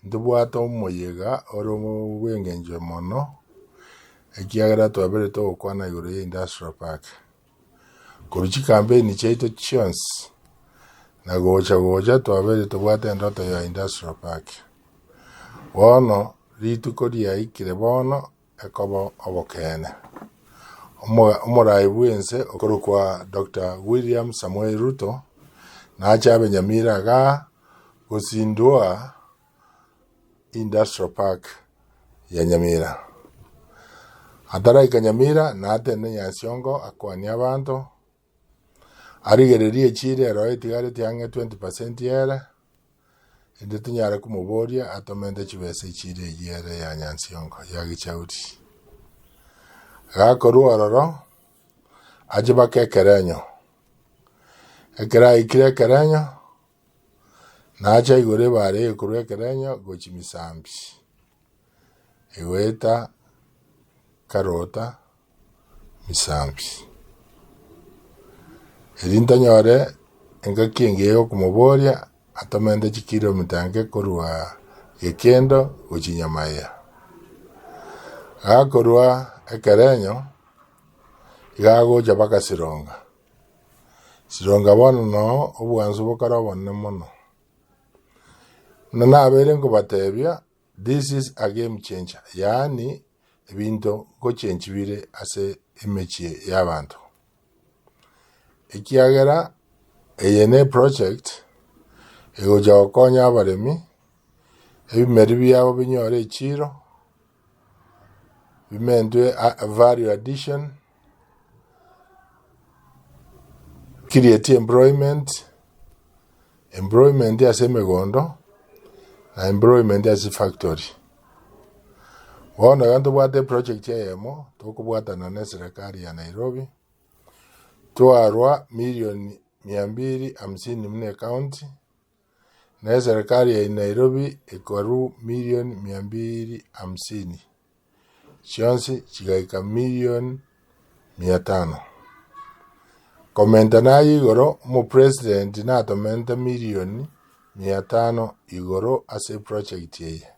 Ntobwate omoyega ore bw'engencho mono, ekiagera twabeire togokwana igoro ya industrial park. Korwa chikampeni chiaito chionsi, na gocha gocha twabeire tobwate endoto ya industrial park. Bono rituko riaikire bono ekoba obokeene. Omorai bw'ense okorokwa Doctor William Samoei Ruto nache abe Nyamira igaa gosindua Industrial Park ya Nyamira. Ataraika Nyamira natenene Nyansiongo akwanie abanto, arigererie echiro ero etigareti ang'e 20% ere, ende tonyare komoboria atomente chibesa echiro eyio ere ya Nyansiongo ya Gichauri. Gakorwa ororo, ache baka ekerenyo, ekero aikire ekerenyo, nache aigore ebara eye korwa ekerenyo gochia Misambi, egoeta Karota. Misambi. Erio ntonyore engaki engiya y'okomoboria atomente chikilomita nke korwa Gekendo gochia Nyamaiya. Gakorwa ekerenyo, iga agocha mpaka Sironga. Sironga bono noo obwansu bokare obonene mono. Buna nabeire nkobatebia. This is a game changer, yaani ebinto ngochenchi bire ase emechie y'abanto. Ekiagera eye ne project egocha gokonya abaremi, ebimeri biabo binyore echiro, bimentwe value addition, create employment. Employment ase emegondo na employment ase chifactory. Bono iga ntobwate eproject eyemo tokobwatana na eserekari ya Nairobi, twarwa million mia mbili hamsini buna ecounty, na eserekari ya Nairobi ekarwa million mia mbili hamsini. Chionsi chigaika million mia tano. Komenta naye igoro, omopresident natomente million mia tano igoro ase eproject eye.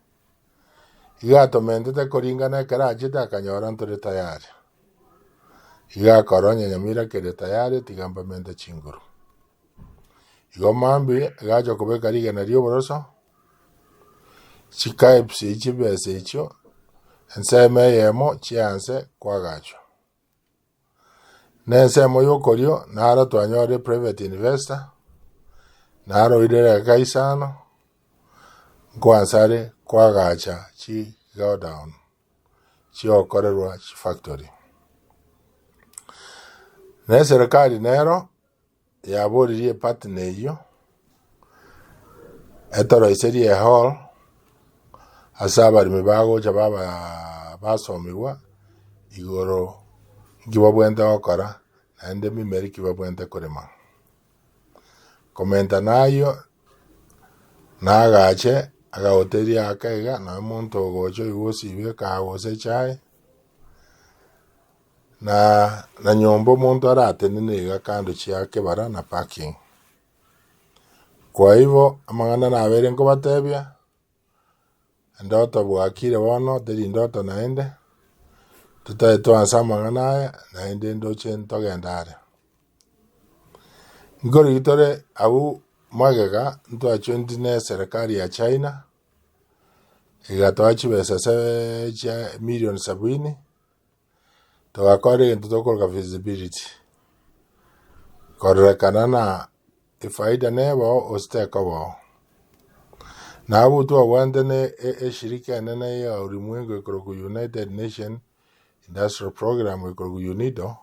Iga atomentete koringana ekero achete akanyora ntore tayari. Iga akora onye Nyamira kere tayari tiga mbamente chinguru. Igo mambia igacha kobeka rigena ri'oboroso. Chikaips chibesa echio, ensemo eyemo chianse koagachwa. Na ensemo y'okorio naro twanyorire private investor, naro oirire egeka isano, nkoansa are koagacha chigodown chiokorerwa chifactory. Na eserekari nero. Yaboririe epartner eyio etoroiserie ehall ase abaremi bagocha babaa basomigwa igoro nki babwenerete gokora naende mimeri ki babwenerete korema. Komenta na ayio, nagache agahoteli ake iga nonye omonto ogocha oigwa osibe ekahawa gose echae. Na nyomba omonto aratenene iga kando chia kebara na parking. Kwa igo amang'ana nabeire nkobatebia, endoto bwakire bono teri ndoto naende, totaete toanse amang'ana aya naende ndoche ntogende are. Nkorigia tore abwo magega ntwachointi na eserekari ya China, egatoa chibesa chia million sabini. Togakora egento tokoroka feasibility, kororekana ng'a efaida neboo gose tekoboo. Na abwo twabwate na eshirika enene ya ulimwengu ekorokwa United Nation Industrial Program ekorokwa UNIDO,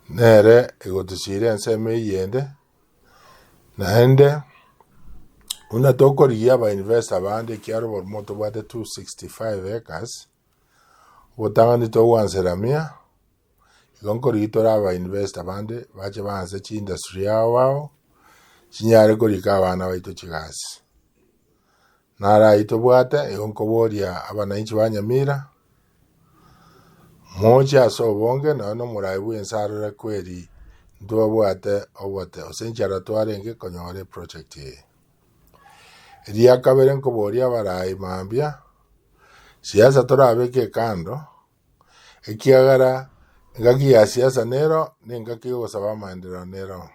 nere egotosiira ensemo eywo ende, naende buna tokorigia aba investor bande ekiagera oborimo tobwate 265 acres. Obotang'ani togwansa mia, igo nkorigia tore aba investor bande bache baanse chi industry ao ao, chinyare korika abana baito chigasi. Naro ayio tobwate, igo nkoboria abananchi ba Nyamira, moche ase obonge nonye na omorai bwa ense arore kweri ntobwate obote gose enchera twarenge konyora eproject eye. Eria kabere nkoboria abarai mambia, siasa torabeke ekando, ekiagera engaki ya siasa nero na engaki yogosaba amaenderero nero.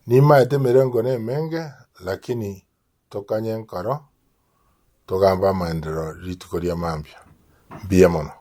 Nimaete emerengo nemenge lakini tokanye enkoro togambe amaenderero rituko ria mambia. Mbuya mono.